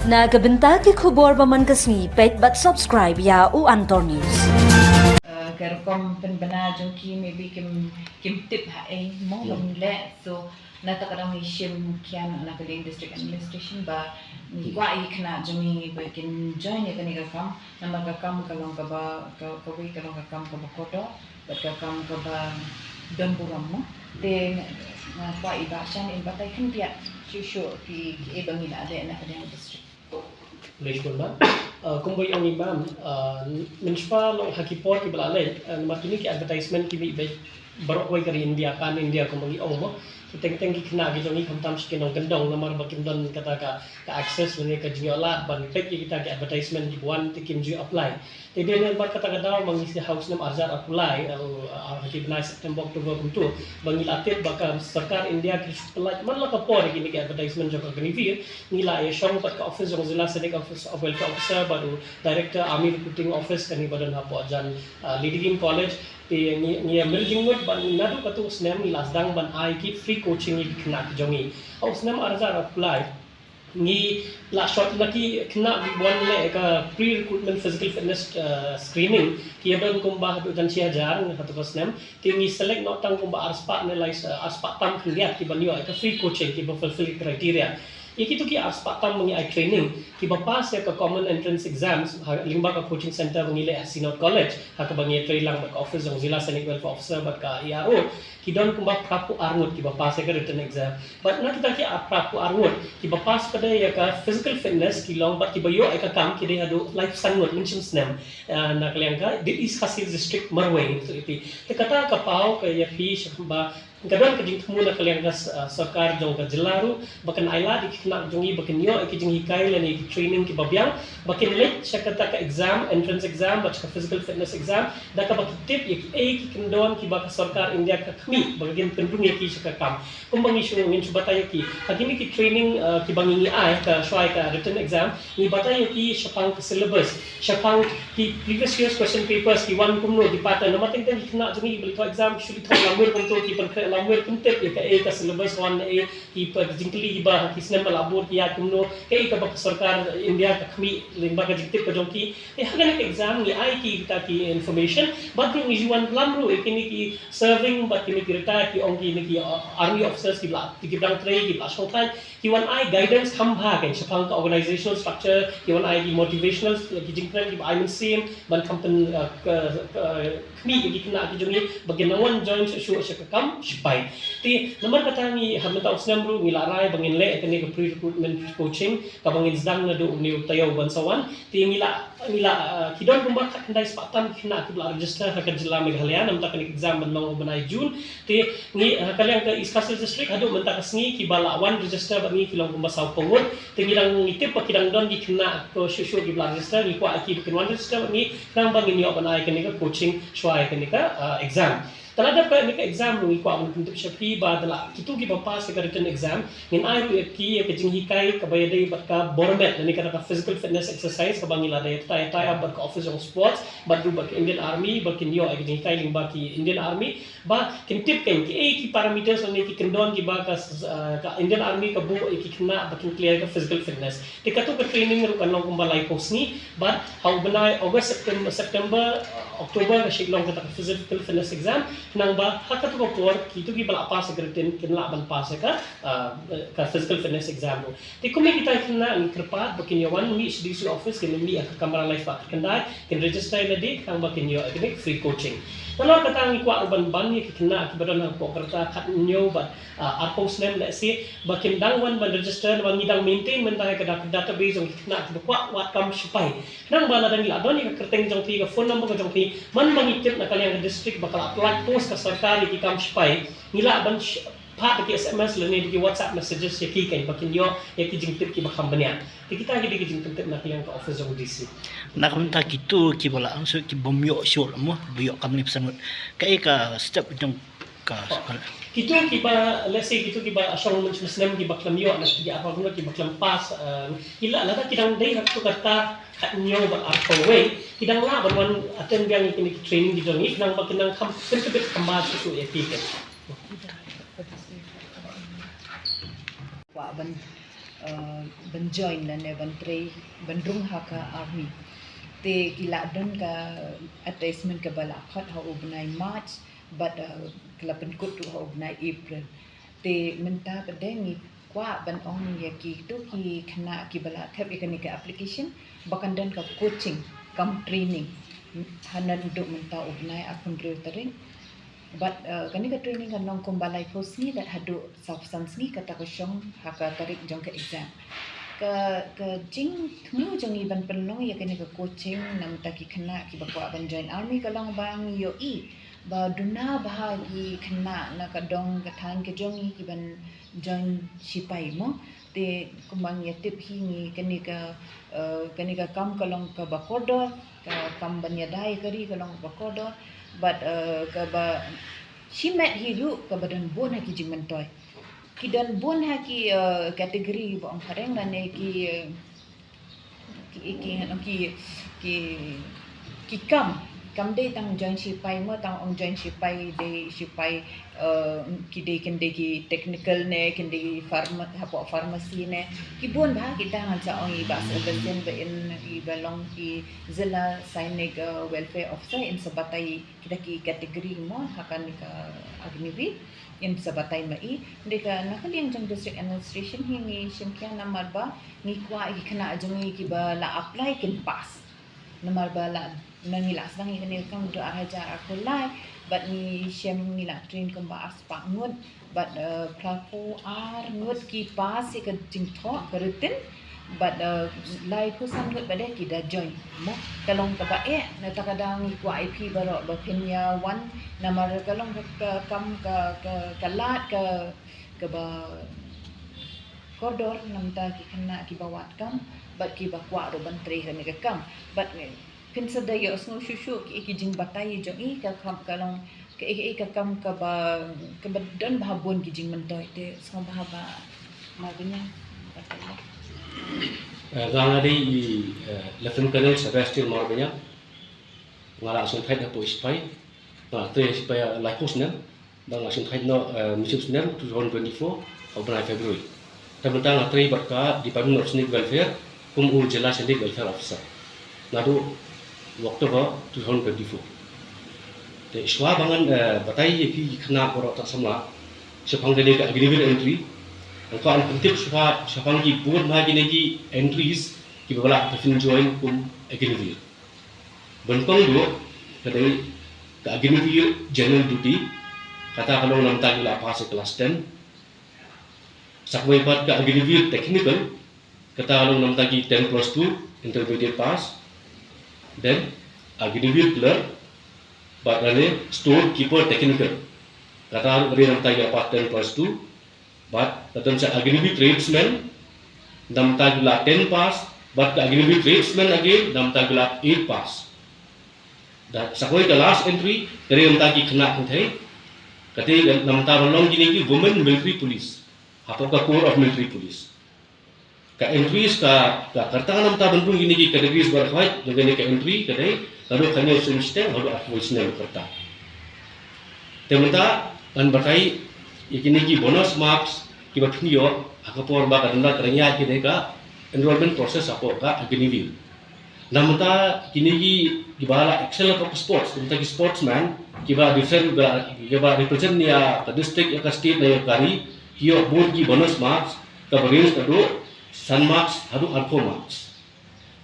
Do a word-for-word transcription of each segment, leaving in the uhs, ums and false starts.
Na ka bynta ki khubor ba man ka sngi, peit bad subscribe ïa u Antor News. Uh, ka rukom pynbna jong ki maybe kim kim tip ha ei mo ban le. So na ta ka dang i shim kian na ka district administration ba ni kwa i kna jong i ba kin join ïa kane ka kam. Namar ka kam ka long kaba ka kawei ka long ka kam kaba kodo. Bad ka kam kaba don burom mo. Te nga kwah i ba shan in batai khyndiat shuh shuh ki ki e ba ngi la leh na ka diang district. Lei shkun ba. Uh, kumba i ong i mam, uh, mynshwa long ha ki por ki ba la leh, uh, namar kini ki advertisement ki mih bad baroh kawei ka ri India, pan India kumba ngi ong mo. Ki teng teng ki khynnah ki jong ngi khamtam shi ki nongkyndong namar ba kim don kata ka ka access lane ka jingïoh lad ban peit ïa kita ki advertisement ki ba wan te kim ju apply. Te dei namar kata ka daw ma ngi sdang ha u snem arhajar arphew lai, uh, uh, ha ki bnai September October kumtu ba ngi la tip ba ka sorkar India ka shu pyllait man la ka por ïa kine ki advertisement jong ka Agniveer. Ngi la ïa shong bad ka office jong Zilla Sainik Office of Welfare Officer bad u director Army Recruiting Office kane ba don hapoh jan, uh, Lady Kim College. Te ngi ngi ïa mih jingmut ban naduh katu u snem ngi la sdang ban ai ki free coaching ïa ki khynnah ki jong ngi. Ha u snem arhajar arphew lai ngi la short na ki khynnah ki ba wan leh ka pre recruitment physical fitness, uh, screening ki ïa don kumba haduh jan shi hajar ha katu ka snem. Te ngi select noh tang kumba arspah ne lai, uh, arspah tam khyndiat ki ban ïoh ka free coaching ki ba fulfill criteria. Ïa kitu ki arspah tam ba ngi ai training ki ba pass ïa ka common entrance exams ha lyngba ka coaching center ba ngi leh ha Synod College ha kaba ngi ïa trei lang bad ka office jong Zilla Sainik Welfare Officer bad ka A R O. Ki don kumba phra phew ar ngut ki ba pass ïa ka written exam. Bad na kita ki ar phra phew ar ngut ki ba pass pat ïa ka physical fitness ki long bad ki ba ïoh ïa ka kam ki dei haduh lai phew san ngut mynshem snem. Eh, na ka liang ka dei East Khasi District marwei ngi tu iti. Te kata ka paw ka ïa phi sha ba ka don ka jingthmu na ka liang ka s-, eh, sorkar jong ka jylla ruh ba kan ai lad ïa ki khynnah jong ngi ba kan ïoh ïa ki jinghikai lane ïa ki training ki ba biang ba kin leit sha kata ka exam, entrance exam bad sha ka physical fitness exam. Da kaba ki tip ïa ki ei ki kyndon ki ba ka sorkar India ka khmih ba ka kin pynrung ïa ki sha ka kam. Kumba ngi shu ngin shu batai ïa ki ha kine ki training, uh, ki ba ngi ngi ai ka shwa ïa ka written exam, ngi batai ïa ki shaphang ka syllabus, shaphang ki previous year's question papers ki wan kumno ki pattern. Namar teng teng ki khynnah jong ngi ba leit thoh exam ki shu leit thoh lamwir kumto ki pynkhreh lamwir kim tip ïa ka ei ka syllabus wan ei ki pa jingkylli ki ba ki snem ba la bud ki ïa kumno ka ei kaba ka sorkar India ka khmih lyngba ka jingtip ka jong ki. Eh, ha kane ka exam ngi ai ki kita ki information bad ruh ngi ju wan lam ruh ïa kine ki serving bad kine ki retired ki ong kine ki, uh, army officers ki ba la, ki ba dang trei ki ba la shongthait ki wan ai guidance kham bha kan shaphang ka organizational structure ki wan ai ki motivational ki jingkren ki ba ai mynsiem ban kham pyn, uh, ka, ka, khmih ïa ki khynnah ki jong ngi ba kin nang wan join shuh shuh sha ka kam shipai. Te namar kata ngi ha mynta u snem ruh ngi la rai ba ngin leh kane ka pre recruitment coaching kaba ngin sdang naduh une u taïew ban sa wan. Te ngi la ngi la, uh, ki don kumba khatkhyndai spah tam ki khynnah ki ba la register ha ka jylla Meghalaya namar kane ka exam ban long u bnai June. Te ngi, uh, ha ka liang ka East Khasi District haduh mynta ka sngi ki ba la wan register bad ngi ki long kumba saw phew ngut. Te ngi dang ngi tip ba ki dang don ki khynnah ko shuh shuh ki ba la register ngi kwah ki ba kin wan register bad ngi khnang ba ngin ïoh ban ai kane ka coaching shwa ïa kane ka, uh, exam. Te lada ka, kane ka exam ruh ngi kwah ban pyntip sha phi ba da la kitu ki ba pass ïa ka written exam ngin ai ruh ïa ki ïa ka jinghikai kaba ïadei bad ka bormet lane kata ka physical fitness exercise kaba ngi la dei tie tie up bad ka office jong sports bad ruh bad ka Indian Army ba kin ïoh ïa ka jinghikai lyngba ki Indian Army ba kin tip kan ki ei ki parameters lane ki kyndon ki ba ka, uh, ka Indian Army ka buh ïa ki khynnah ba kin clear ka physical fitness. Te katu ka training ruh kan long kumba lai phew sngi bad ha u bnai August, September, September, uh, October ka shait long kata ka physical fitness exam. Khnang ba ha katu ka por kitu ki ba la pass ïa ka written kin lah ban pass ïa ka, uh, ka physical fitness exam ruh. Te kum ïa kita ki khynnah ngi kyrpad ba kin ïa wan mih sha D C office kin mih ha ka kamra lai spah khyndai kin register ïa lade khnang ba kin ïoh ïa kane free coaching. Nalor kata ngi kwah ruh ban ban ïa ki khynnah ki ba don hapoh ka rta khathynñiew bad, ah, arphew snem lehse ba kin dang wan ban register namar ngi dang maintain mynta ïa ka dat-, database jong ki khynnah ki ba kwah wad kam shipai. Khnang ba lada ngi la don ïa ka kyrteng jong phi, ka phone number ka jong phi, man ba ngi tip na ka liang ka district ba ka la pyllait post ka sorkar ïa ki kam shipai, ngi lah ban sh-, phah da ki S M S lane da ki WhatsApp messages ïa ki kan ba kin ïoh ïa ki jingtip ki ba kham bniah. Te kita ki dei ki jingpyntip na ka liang ka office jong D C. Na ka bynta kitu ki ba la angsut ki bym ïoh shuh mo, ba ïoh kam ni phew san ngut. Kaei ka step jong ka, ka kitu ki ba, let's say, kitu ki ba shong mynshem snem ki ba khlem ïoh na ki arphew ngut ki ba khlem pass, eh, ki la, lada ki dang dei ha katu ka rta khathynñiew bad arphew wei, ki dang lah ban wan attend biang ïa kine ki training ki jong ngi, khnang ba kin nang kham pyntbit kham bha shuh shuh ïa ki. Kwah ban uh, ban join lane ban trei, ban rung ha ka army. Te ki la don ka advertisement kaba la khot ha u bnai March, bad, uh, ka la pynkut ruh ha u bnai April. Te mynta pat de ngi kwah ban ong ïa kito ki khynnah kiba la thep ïa kane ka application ba kan don ka coaching kam training ha naduh mynta u bnai arphew hynriew tarik. Bad, uh, kane ka training kan long kumba laiphew sngi leit haduh sawphew san sngi kata ka shong ha ka tarik jong ka exam. Ka, ka jingthmu jong ngi ban pynlong ïa kane ka coaching namar ki khynnah kiba kwah ban join army ka long ba ngi ïohi ba duna bha ki khynnah na ka dong ka thaiñ ka jong ngi kiban join sipai mo. Te kumba ngi ïa tip hi ngi kane ka, uh, kane ka kam ka long kaba kordor, ka kam ban ïada ïa ka ri ka long kaba kordor. Bad, uh, kaba shimet hi ruh kaba don bun ha ki jingmyntoi. Ki don bun ha ki, uh, category ba ong phareng lane ki, uh, ki, ki, ki, ki, ki kam. Kam dei tang join sipai mo, tang ong join sipai dei sipai, uh, ki dei kin dei ki technical ne, kin dei pharma-, hapoh pharmacy ne. Ki bun bha kita ngan sa ong i Bah Sebastian ba in i ba long i Zilla Sainik, uh, Welfare Officer in sa batai kita ki category mo ha kane ka Agniveer in sa batai ma i. Dei ka na ka liang jong district administration hi ngi shim khia namar ba ngi kwah ki khynnah jong ngi kiba la apply kin pass. Namar ba la na ngi la sdang ïa kane ka kam naduh ar hajar arphew lai bad ngi shem ngi la train kumba arspah ngut bad, uh, phraphew ar ngut ki pass ïa ka jingthoh ka written. Bad, uh, laiphew san ngut bad de ki da join mo. Ka long kaba eh na kata ka daw ngi kwah ïa phi baroh ba phin ïa wan namar ka long ka, ka kam ka, ka, ka lad ka, kaba kordor namar ki khynnah kiba wad kam bad kiba kwah ruh ban trei kane ka kam. Bad, eh, phin sa da ïohsngew shuh shuh ki, ki jingbatai jong i ka kam ka long ka, ka, ka kam kaba, kaba don bha bun ki jingmyntoi te sngewbha Bah Marbaniang. Eh, nga nga dei i, eh, Lieutenant Colonel Sebastian Marbaniang. Nga la shongthait hapoh sipai. Nga la trei sipai, eh, laiphew snem. Ba nga la shongthait noh, eh, mynsiem snem two thousand twenty-four ha u bnai February. Te mynta nga trei bad ka Department of Sainik Welfare kum u Zilla Sainik Welfare Officer naduh u October two thousand twenty-four. Te shuwa ba ngan, eh, batai ïa phi ki khynnah baroh ta samla shaphang kane ka Agniveer entry, nga kwah ban pyntip shuwa shaphang ki bun bha kine ki entries kiba la, ba phin join kum Agniveer. Ba nyngkong duh ka dei ka Agniveer General Duty, kata ka long namar ki la pass class ten. Sa kawei pat ka Agniveer Technical, kata ka long namar ki ten plus two intermediate pass. Then Agniveer Clerk bad lane Storekeeper Technical, kata ka dei namar ki la pass ten plus two. Bad ka don sa Agniveer Tradesman, namar ki la ten pass, bad ka Agniveer Tradesman again namar ki la eight pass. Da sa kawei ka last entry ka dei namar ki khynnah kynthei, ka dei namar ba long kine ki Women Military Police hapoh ka Corps of Military Police. Ka entries ka, ka rta namar ban rung kine ki categories baroh kawei jong kane ka entry ka dei naduh khathynñiew snem shiteng haduh arphew snem ka rta. Te mynta ngan batai ïa kine ki bonus marks kiba phin ïoh ha ka por ba ka dang, ka dang ïaid kane ka enrollment process hapoh ka Agniveer. Namar kine ki, kiba la excel hapoh sports, namar ki sportsman kiba defend, kiba, kiba represent ïa ka district, ïa ka state ne ïa ka ri, ki ïoh bun ki bonus marks kaba range naduh san marks haduh arphew marks.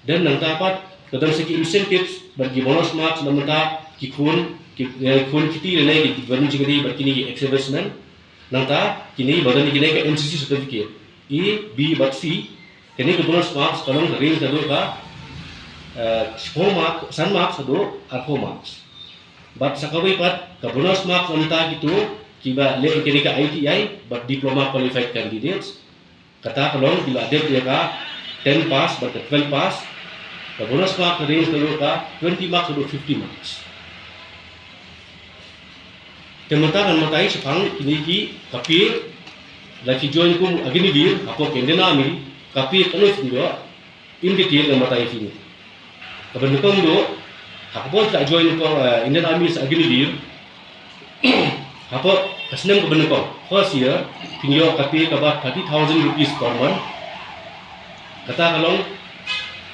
Then nangta pat ka don sa ki incentives bad ki bonus marks namar ki khun, ki, eh, khun kti lane ki ban jingri bad kine ki ex-servicemen. Nangta kine ba don kine ka N C C certificate A, B bad C, kine ka bonus marks ka long ka range naduh ka, eh, shiphew mark, san marks haduh arphew marks. Bad sa kawei pat ka bonus marks namar kito kiba leh kine ka I T I bad diploma qualified candidates. Kata ka long ki la dep ïa ka ten pass bad ka twelve pass. Ka bonus mark ka range naduh ka twenty marks haduh fifty marks. Te mynta ngan batai shaphang kine ki, ka pay, lada phi join kum Agniveer hapoh ka Indian Army, ka pay kano phi ïoh, in detail ngan batai ïa phi. Kaba nyngkong duh, ha ka por phi la join kum, eh, Indian Army sa Agniveer, hapoh ka snem kaba nyngkong, first year, phin ïoh ka pay kaba thirty thousand rupees per month. Kata ka long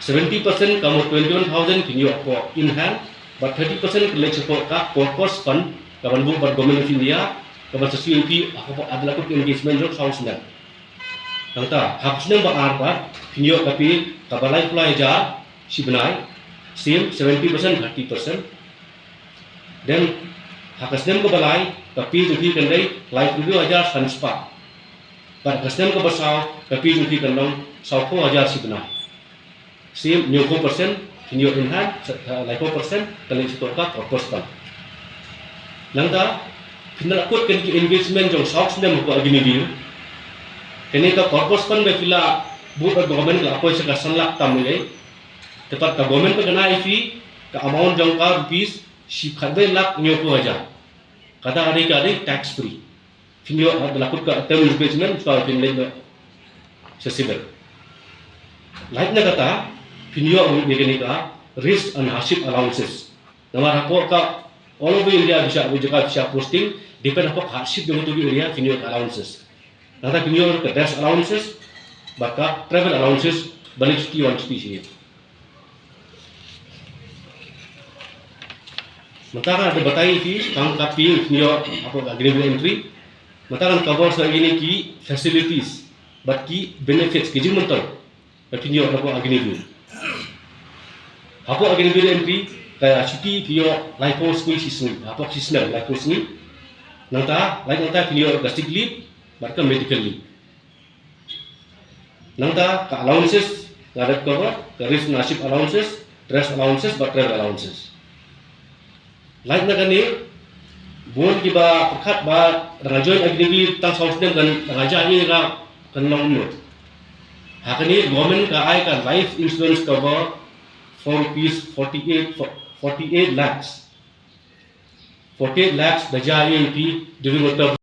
seventy percent ka mut twenty-one thousand phin ïoh hapoh in hand, bad thirty percent ka leit shapoh ka corpus fund kaban buh bad Government of India, kaban sa siew ïa phi hapoh ar tylli ki engagement jong saw snem. Nangta ha ka snem ba ar pat phin ïoh ka pay kaba laiphew lai hajar shi bnai, same seventy percent, thirty percent. Then ha ka snem kaba lai ka pay jong phi kan dei laiphew hajar san spah. Bad ha ka snem kaba saw ka pay jong phi kan long sawphew hajar shi bnai. Same hynñiewphew percent phin ïoh in hand, sa-, uh, laiphew percent ka leit shapoh ka corpus fund. Nangta phin da lah kut kane ka investment jong saw snem hapoh Agniveer. Kane ka corpus fund ba phi la buh bad government ka la poi sha ka san lak tam lei. Te pat ka government ba kan ai ïa phi ka amount jong ka rupees shi khatwei lak hynñiewphew hajar. Kata ka dei, ka dei tax free. Phin ïoh ha, da la kut ka term engagement, sa phin leit noh sha civil. Lait na kata phin ïoh ruh ïa kane ka risk and hardship allowances. Namar hapoh ka all over India, phi shah, jaka phi shah posting, depend hapoh ka hardship jong kato ka area phin ïoh ka allowances. Nangta phin ïoh ka dress allowances bad ka travel allowances, ba leit shuti wan shuti sha ïing. Mynta ngan da batai ïa phi tang ka pay phin ïoh hapoh ka Agniveer entry. Mynta ngan cover sa ïa kine ki facilities bad ki benefits, ki jingmyntoi ba phin ïoh hapoh Agniveer. Hapoh Agniveer entry ka shuti phi ïoh laiphew sngi shi sngi, hapoh shi snem laiphew sngi. Nangta, lait nangta phin ïoh ka sick leave bad ka medical leave. Nangta ka allowances nga dep cover, ka risk and hardship allowances, dress allowances bad travel allowances. Lait na kane, bun kiba pyrkhat ba da nga join Agniveer tang saw snem kan, da nga jah ïing, kan long kumno. Ha kane government ka ai ka life insurance cover for rupees forty-eight, forty-eight lakhs. Forty-eight lakhs da jah ïing phi during your term.